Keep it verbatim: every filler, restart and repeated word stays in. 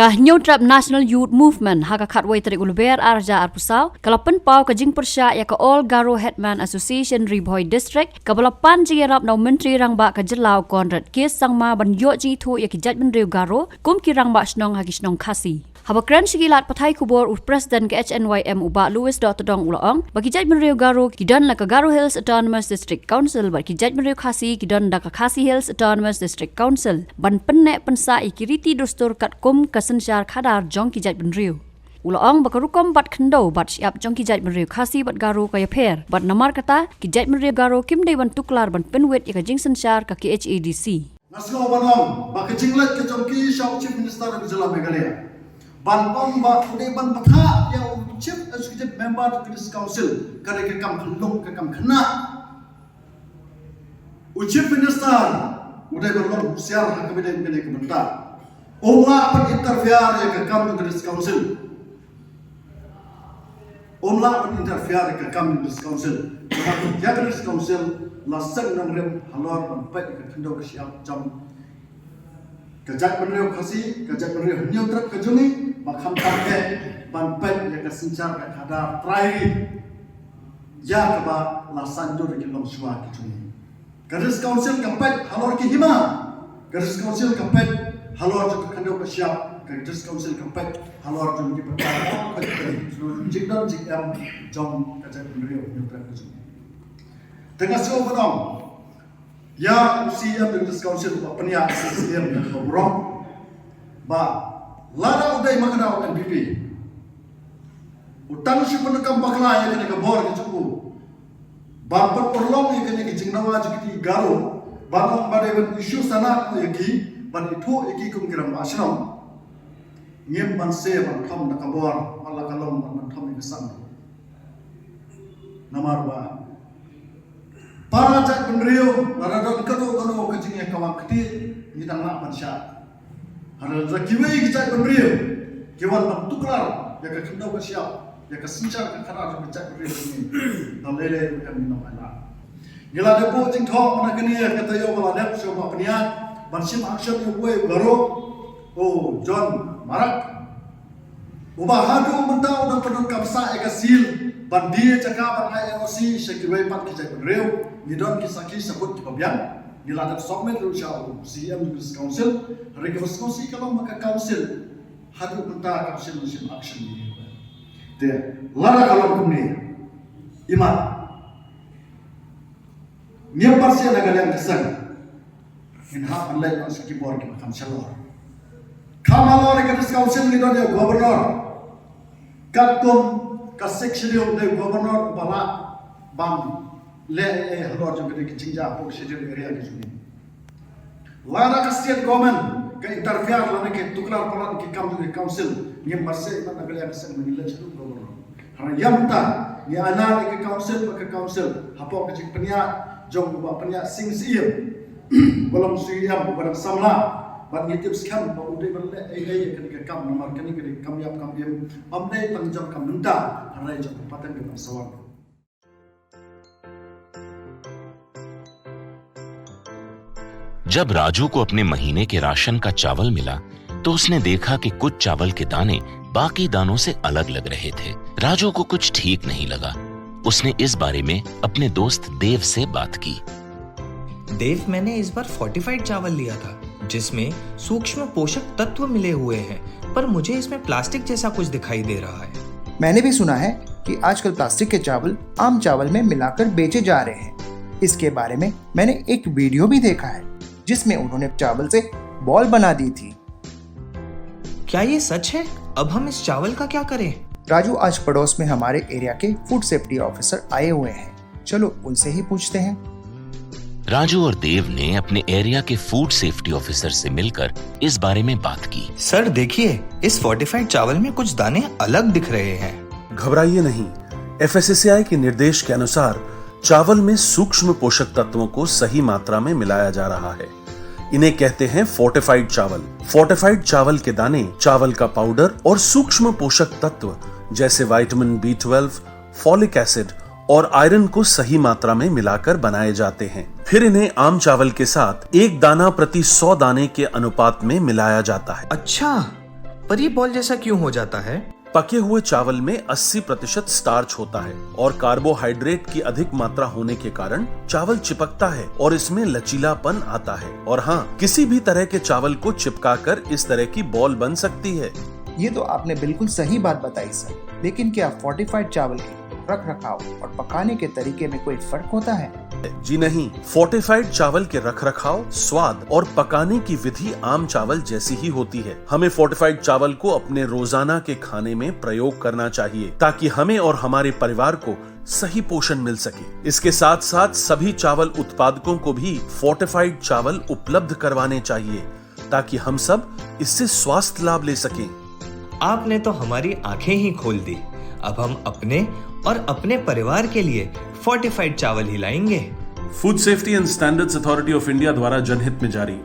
Ka Hynñiewtrep National Youth Movement ha ka khatwei tarik u Lber arhajar arphew saw ka la pynpaw ka jingpyrshah ïa ka All Garo Headman Association Ri Bhoi District, kaba la pan jingïarap na u Myntri Rangbah ka jylla u Conrad K Sangma ban ïoh jingithuh ïa ki jaitbynriew Garo kum ki rangbah shnong ha ki shnong Khasi. Haba kren sha ki lad pathai khubor u President ka H N Y M u Bah Louis Dohtdong u la ong ba ki jaitbynriew Garo ki don la ka Garo Hills Autonomous District Council bad ki jaitbynriew Khasi ki don da ka Khasi Hills Autonomous District Council ban pynneh pynsah ïa ki riti dustur katkum ka synshar khadar jong ki jaitbynriew. U la ong ba ka rukom bat khyndew bat shyiap jong ki jaitbynriew Khasi bad Garo ka ïapher bad namar kata ki jaitbynriew Garo kim dei ban tuklar ban pynwit ïa ka jingsynshar ka K H A D C. Nga sngew ban ong ba ka jingleit ka jong ki sha u Chief Minister ka jylla Meghalaya ban ong ba u dei ban bthah ïa u Chief Executive Member ka District Council ka dei ka kam khyllung, ka kam khynnah. U Chief Minister u dei ban long husiar ha kaba ïadei bad kane ka bynta. Um lah ban interfere ïa ka kam jong ka District Council. Um lah ban interfere ïa ka kam jong ka District Council. Namar ïa ka District Council la seng nongrim halor ban peit ïa ka khyndew ka shyiap jong ka jaitbynriew Khasi, ka jaitbynriew Hynñiewtrep ka jong ngi, ba khamtam eh ban peit ïa ka synshar ka khadar trai ri. Ïa kaba la saiñdur ïa ki longshuwa ki jong ngi. Ka District Council ka peit halor ki hima. Ka District Council ka peit halor jong ka khyndew ka shyiap. Ka District Council ka peit halor jong ki bynta ka jingdon jingem jong ka jaitbynriew Hynñiewtrep ka jong ngi. Te nga sngew ban ong ïa u C E M jong ka District Council ba pynïaid C E M jong ka burom ba lada u dei ma ka daw N P P u tang shu pyndonkam bakla ïa kane ka bor ka jong u ban pynurlong ïa kane ka jingdawa jong kine ki Garo ban ong ba dei ban issue sanad ïa ki ban ithuh ïa ki kum ki rangbah shnong. Ngim banse ban thom da ka bor ba la ka long ban thom ïa ka sang. Namar ba para jaitbynriew lada don kano kano ka jingïakawang kti ngi dang lah ban shah. Hynrei lada kiwei ki jaitbynriew ki wan ban tuklar ïa ka khyndew ka shyiap, ïa ka synshar ka khadar jong ki jaitbynriew jong ngi, da lei lei ruh ngi nang ai lad. Ngi la dep buh jingthoh na kane ka taïew ba la dep sha u Bah Pynïaid ban shim action ïa uwei u Garo, u John Marak. Uba haduh mynta u dang pyndonkam sah ïa ka seal ban die jaka ban ai N O C sha kiwei pat ki jaitbynriew. Ngi don ki sakhi sabut kiba biang. Ngi la dep submit ruh sha u C E M District Council. Hynrei kaba sngewsih ka long ba ka council haduh mynta kam shym shim action ïa. Te lada ka long kumne, imat ngim pat sngewthuh na ka liang ka seng. Ngin hap ban leit noh sha ki bor kiba kham shalor. Kham halor ïa ka District Council ngi don ïa u Governor. Katkum ka Sixth Schedule, u dei u Governor uba lah ban leh ei ei halor jong kine ki jingjia hapoh Schedule Area ki jong ngi. Lada ka State Government ka interfere lane ka tuklar palat ki kam jong ka Council, ngim pat sngewthuh na ka liang ka seng, ngin leit sha u Governor. Hynrei ïa mynta ngi ailad ïa ka Council bad ka Council hapoh ka jingpynïaid jong u Bah Pynïaid Sing Syiem, ba long Syiem uba dang samla, bad ngi tip skhem ba u dei ban leh ei ei ïa kane ka kam, namar kane ka dei ka kam ïap kam im, ym dei tang jong ka mynta, hynrei jong ka pateng ka ban sa wan. जब राजू को अपने महीने के राशन का चावल मिला, तो उसने देखा कि कुछ चावल के दाने बाकी दानों से अलग लग रहे थे। राजू को कुछ ठीक नहीं लगा। उसने इस बारे में अपने दोस्त देव से बात की। देव, मैंने इस बार फोर्टिफाइड चावल लिया था, जिसमें सूक्ष्म पोषक तत्व मिले हुए हैं, पर मुझे इसमें प्लास्टिक जैसा कुछ दिखाई दे रहा है। मैंने भी सुना है कि आजकल प्लास्टिक के चावल आम चावल में मिलाकर बेचे जा रहे हैं। इसके बारे में मैंने एक वीडियो भी देखा है, जिसमें उन्होंने चावल से बॉल बना दी थी। क्या ये सच है? अब हम इस चावल का क्या करें? राजू आज पड़ोस में हमारे एरिया के फूड सेफ्टी ऑफिसर आए हुए हैं, चलो उनसे ही पूछते हैं। राजू और देव ने अपने एरिया के फूड सेफ्टी ऑफिसर से मिलकर इस बारे में बात की। सर, देखिए, इस फोर्टिफाइड चावल में कुछ दाने अलग दिख रहे हैं। घबराइए नहीं, एफएसएसएआई के निर्देश के अनुसार चावल में सूक्ष्म पोषक तत्वों को सही मात्रा में मिलाया जा रहा है। इन्हें कहते हैं फोर्टिफाइड चावल। फोर्टिफाइड चावल के दाने, चावल का पाउडर और सूक्ष्म पोषक तत्व जैसे vitamin B twelve, folic acid और आयरन को सही मात्रा में मिलाकर बनाए जाते हैं। फिर इन्हें आम चावल के साथ एक दाना प्रति सौ दाने के अनुपात में मिलाया जाता है। अच्छा, पर ये बॉल जैसा क्यों हो जाता है? पके हुए चावल में अस्सी प्रतिशत स्टार्च होता है और कार्बोहाइड्रेट की अधिक मात्रा होने के कारण चावल चिपकता है और इसमें लचीलापन आता है। और हाँ, किसी भी तरह के चावल को चिपकाकर इस तरह की बॉल बन सकती है। ये तो आपने बिल्कुल सही बात बताई सर, लेकिन क्या फोर्टिफाइड चावल के रख रखाव और पकाने के तरीके में कोई फर्क होता है? जी नहीं, फोर्टिफाइड चावल के रख रखाव, स्वाद और पकाने की विधि आम चावल जैसी ही होती है। हमें फोर्टिफाइड चावल को अपने रोजाना के खाने में प्रयोग करना चाहिए, ताकि हमें और हमारे परिवार को सही पोषण मिल सके। इसके साथ साथ सभी चावल उत्पादकों को भी फोर्टिफाइड चावल उपलब्ध करवाने चाहिए, ताकि हम सब इससे स्वास्थ्य लाभ ले सकें। आपने तो हमारी आंखें ही खोल दी। अब हम अपने और अपने परिवार के लिए फोर्टिफाइड चावल ही लाएंगे। Food Safety and Standards Authority of India द्वारा जनहित में जारी।